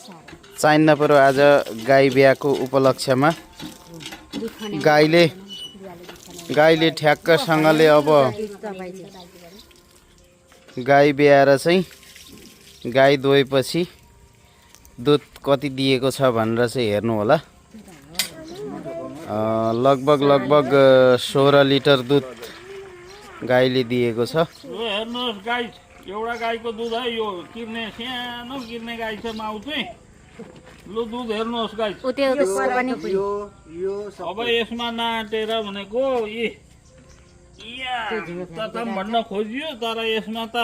चाहिन्न पर्यो आज गाई बिहाको उपलक्ष्यमा गाईले ठ्याक्कसँगले अब गाई ब्याएर चाहिँ गाई दुहेपछि दुध कति दिएको छ भनेर चाहिँ हेर्नु होला। लगभग 16 लिटर दुध गाईले दिएको छ। हेर्नुहोस् गाई एउटा गाईको दुध है यो किर्ने सानो किर्ने गाई छ माउ चाहिँ लु दुध हेर्नुहोस् गाई अब यसमा नाटेर भनेको तथम भन्न खोजियो तर यसमा त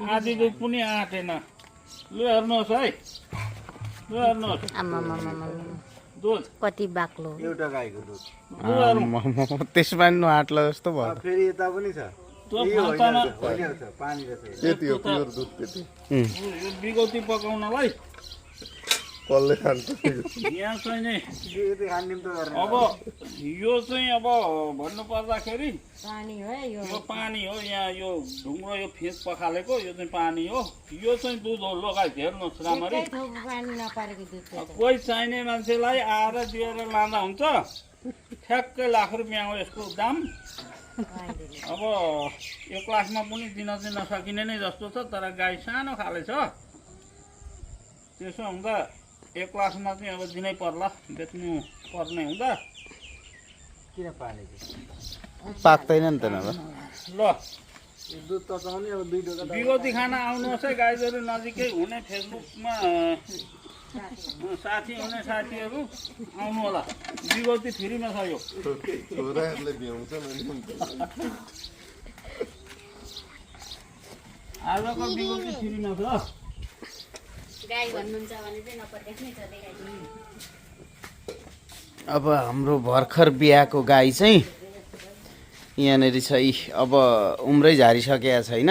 आधी दुध पनि आँटेन। लु हेर्नुहोस् है लु हेर्नुहोस् दुध कति बाक्लो एउटा गाईको दुध त्यसमा नआट्ला जस्तो भयो। फेरि यता पनि छ पानी त्यति हो प्योर दुध त्यति। बिगौती पकाउनलाई कसले खान्छ यहाँ चाहिँ नि अब यो चाहिँ अब भन्नु पर्दाखेरि यो पानी हो। यहाँ यो ढुङ्ग्रो यो फेस पखालेको यो चाहिँ पानी हो। यो चाहिँ दुध हो। लगाइ हेर्नुहोस् राम्ररी कोही चाहिने मान्छेलाई आएर दिएर लाँदा हुन्छ। ठ्याक्कै ₹1,00,000 हो यसको दाम। अब 1 लाखमा पनि दिन सकिने नै जस्तो छ तर गाई सानो खाले छ। त्यसो हुँदा 1 लाखमा चाहिँ अब दिनै पर्ला बेच्नु पर्ने हुँदा किन पालेको पाक्दैन नि त नभए ल दुध तताउने अब 2 ढोका बिगौती खाना आउनुहोस् है। गाईगोरु नजिकै हुने फेसबुकमा साथी हुने साथीहरू आउनु होला। बिगौती फ्रीमा छ यो। आजको बिगौती फ्रीमा छ। अब हाम्रो भर्खर बिहाको गाई चाहिँ यहाँनिर छ। अब उम्रै झारिसकेको छैन,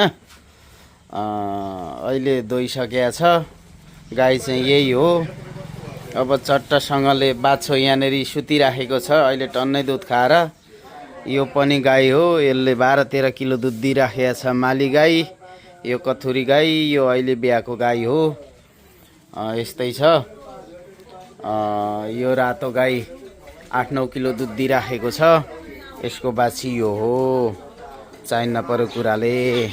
अहिले दोइसकेको छ। गाई चाहिँ यही हो। अब चट्टसँगले बाछो यहाँनिर सुतिराखेको छ। अहिले टन्नै दुध खाएर यो पनि गाई हो। यसले 12-13 किलो दुध दिइराखेको छ। माली गाई यो कथुरी गाई यो अहिले बिहाको गाई हो। यस्तै छ। यो रातो गाई 8-9 किलो दुध दिइराखेको छ। यसको बाछी यो हो। चाहिन्न पर्यो कुराले।